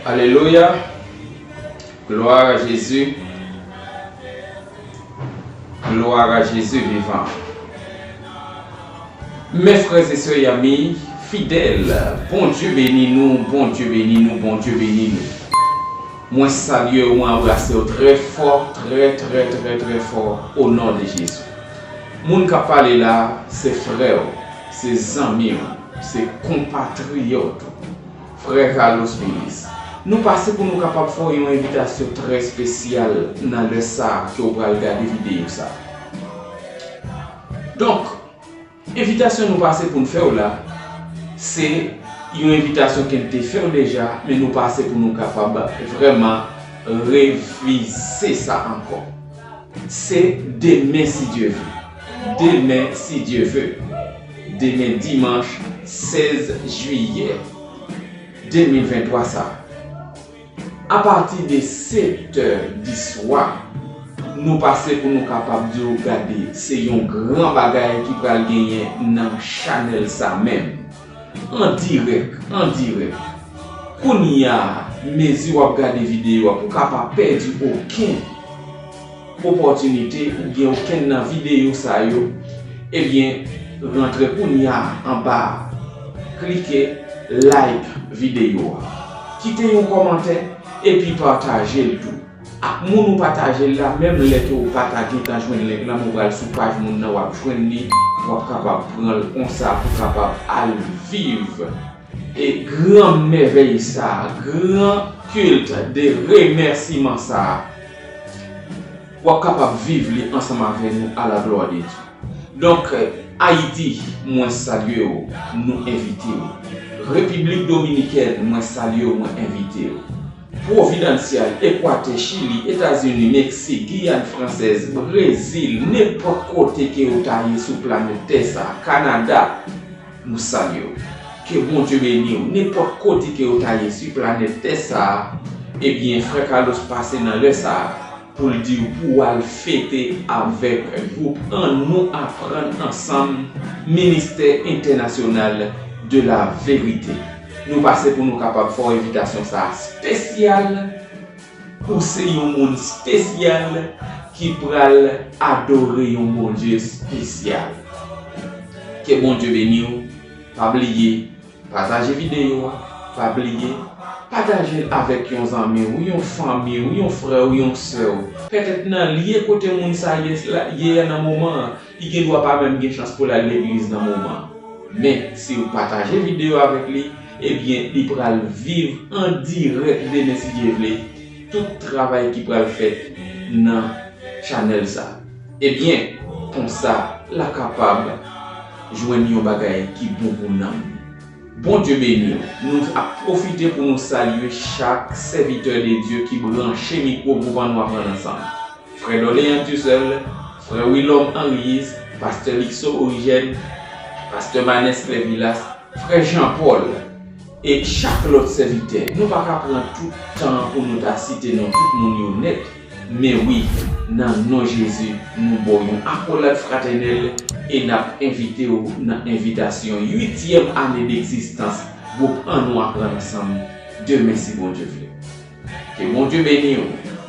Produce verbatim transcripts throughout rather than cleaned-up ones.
Alelouya. Gloire à Jésus. Gloire à Jésus vivant. Mes frères et sœurs et amis fidèles, Bondye beni nou, Bondye beni nou, Bondye beni nou. Mwen salye w, mwen anbrase w trè fò, trè, trè, trè, trè fò, o non de Jezi. Moun k ap pale la, se frè w, se zanmi w, se konpatriyòt ou, frè Carlos Milis. Nou pase pou nou kapab fè w yon envitasyon trè espesyal nan lè sa a ke w pral gade videyo sa a. Donk, envitasyon nou pase pou n fè w la, se yon envitasyon ke n te fè w deja, men nou pase pou nou kapab vrèman revize sa ankò. Se demen, si Dye ve. Demen, si Dye ve. Demen dimanch sèz jiyè de mil venntwa sa a. Apati de sèt è di swa, nou pase pou nou kapab di w, gade, se yon gran bagay ki pral genyen nan chanèl sa menm. An dirèk, an dirèk. Kounye a, mezi w ap gade videyo a, pou w ka pa pèdi okenn opòtinite oubyen okenn nan videyo sa yo, ebyen, rantre kounye a anba a. Klike like videyo a. Kite yon kòmantè epi pataje l tou. Ak moun ou pataje l la, menm lè ke w pa ta gentan jwenn link la, men w pral sou paj moun nan, w ap jwenn li, w ap kapab pran l konsa pou w kapab al viv e gran mèvèy sa a, gran kilt de remèsiman sa a, w ap kapab viv li ansanm avè nou, à la gloire de Dieu. Donk, Ayiti, mwen salye w, nou envite w. Repiblik Dominikèn, mwen salye w, mwen envite w. Providencial, Ekwatè, Chili, Etazini, Meksik, Giyàn Fransèz, Brezil, nenpòt kote ke w ta ye sou planèt tè sa a, Kanada, nou salye w. Ke Bondye beni w. Nenpòt kote ke w ta ye sou planèt tè sa a, ebyen, frè Carlos pase nan lè sa a pou l di w pou w al fete avèk gwoup An Nou Aprann Ansanm, Ministè Entènasyonal de la Verite. Nou pase pou nou kapab fè w envitasyon sa a espesyal. Ou se yon moun espesyal ki pral adore yon Bondye espesyal. Ke Bondye beni w. Pa bliye, pataje videyo a. Pa bliye, pataje l avèk yon zanmi w, yon fanmi w, yon frè w, yon sè w. Petèt nan lye kote moun sa ye la, ye a nan moman an, li gen dwa pa menm gen chans pou l al legliz nan moman an. Men, si w pataje videyo avèk li, ebyen, li pral viv an dirèk demen, si Dye vle, tout travay ki pral fèt nan chanèl sa. Ebyen, konsa, l a kapab jwenn yon bagay ki bon pou nanm li. Bondye beni w. Nou ap pwofite pou nou salye chak sèvitè de Dye ki branche mikwo gwoup An Nou Aprann Ansanm. Frè Dorléan Duseul, frè Wilom Henriis, pastè Likso Origèn, pastè Manès Clervilas, frè Jean Paul, e chak lòt sèvitè. Nou pa ka pran tout tan an pou nou ta site non tout moun yo nèt, men wi, nan non Jezi, nou ba w yon akolad fratènèl e n ap envite w nan envitasyon uityèm ane degzistans gwoup An Nou Aprann Ansanm demen, si Bondye vle. Ke Bondye beni w.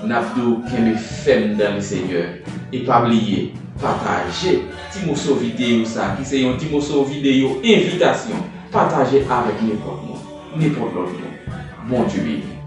N ap di w kenbe fèm dans le Seigneur. E pa bliye, pataje ti moso videyo sa a, ki se yon ti moso videyo envitasyon. Pataje avèk nenpòt moun, nenpòt lòt moun. Bondye beni w.